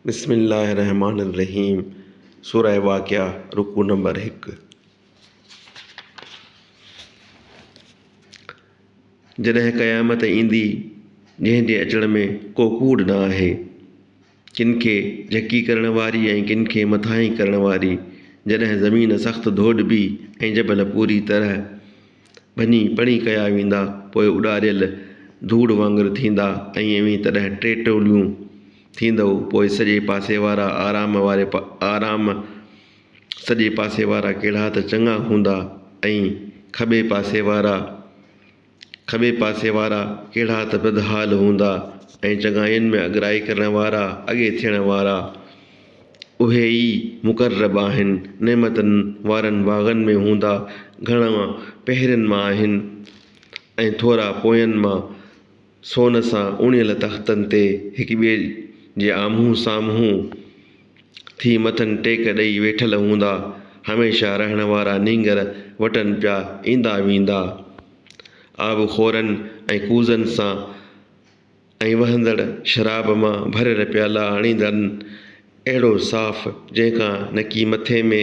بسم الله الرحمٰن الرحيم سوره واقعه رڪوع نمبر 1. جڏهن قيامت ايندي جنهن جي اچڻ ۾ ڪو ڪوڙ نه آهي. ڪن کي جهڪي ڪرڻ واري ۽ ڪن کي مٿاهين ڪرڻ واري. جڏهن زمين سخت ڌوڏبي ۽ جبل پوري طرح ڀڃي پڻي ڪيا ويندا، پوء اڏاريل ڌوڙ وانگر ٿيندا ۽ اوهين تڏهن ٽي ٽوليون ٿيندؤ، پوء سڄي پاسي وارا آرام واري آرام سڄي پاسي وارا ڪهڙا ته چڱا هوندا ۽ کٻي پاسي وارا کٻي پاسي وارا ڪهڙا ته بدحال هوندا ۽ چڱاين ۾ اڳرائي ڪرڻ وارا اڳي ٿيڻ وارا. اهي ئي مقرب آهن، نعمتن وارن باغن ۾ هوندا، گهڻا پهرين مان آهن ۽ ٿورا پوين مان، سون سان اڻيل تختن تي هڪٻئي جي آمهون سامهون ٿي مٿن ٽيڪ ڏئي ويٺل هوندا، هميشه رهڻ وارا نينگر وٽن پيا ايندا ويندا، آبخورن ۽ ڪوزن سان. ۽ وهندڙ شراب مان ڀريل پيالا آڻيندن، اهڙو صاف، جنهن کان نڪي مٿي ۾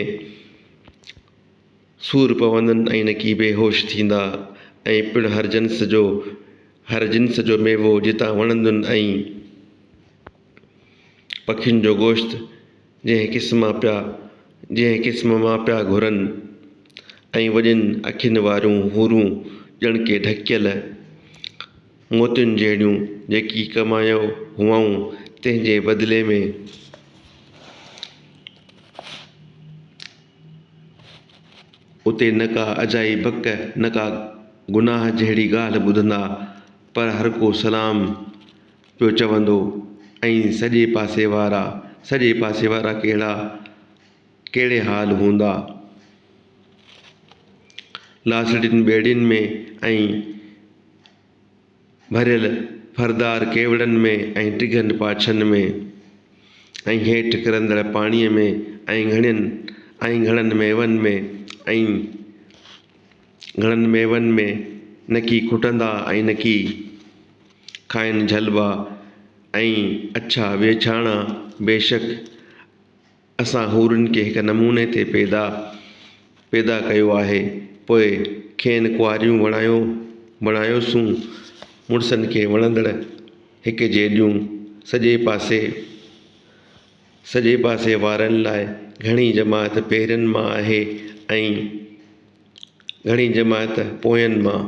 سور پوندن ۽ نڪي بيهوش ٿيندا، ۽ پڻ هر جنس جو هر جنس جو ميوو جتان وڻندن ۽. پکين جو گوشت جنهن قسم مان پيا جنهن قسم مان پيا گهرن ۽ وڏين اکين واريون حورون ڄڻ ڪي ڍڪيل موتين جهڙيون جيڪي ڪمايو هئائون تنهن جي بدلي ۾. اتي نه ڪا اجائي بڪ نه ڪا گناهه جهڙي ڳالهه ٻڌندا پر هرڪو سلام پيو چوندو ۽ سڄي پاسي وارا سڄي پاسي وارا ڪهڙا ڪهڙي حال هوندا. لاسڙين ٻيڙين ۾ ۽ ڀريل ڦردار ڪيوڙن ۾ ۽ ڊگهن پاڇن ۾ ۽ هيٺ ڪرندڙ پاڻيء ۾ ۽ گهڻين ۽ گهڻن ميون ۾ ۽ گهڻن ميون ۾ نڪي کٽندا ۽ نڪي کائن جهلبا ۽ اڇا ويڇاڻا، بيشڪ اسان حورن کي هڪ نموني تي پيدا پيدا ڪيو آهي، پوء کين ڪنواريون بڻايو بڻايوسون، مڙسن کي وڻندڙ هڪ جيڏيون، سڄي پاسي سڄي پاسي وارن لاء گهڻي جماعت پهرين مان آهي ۽ گهڻي جماعت پوين مان.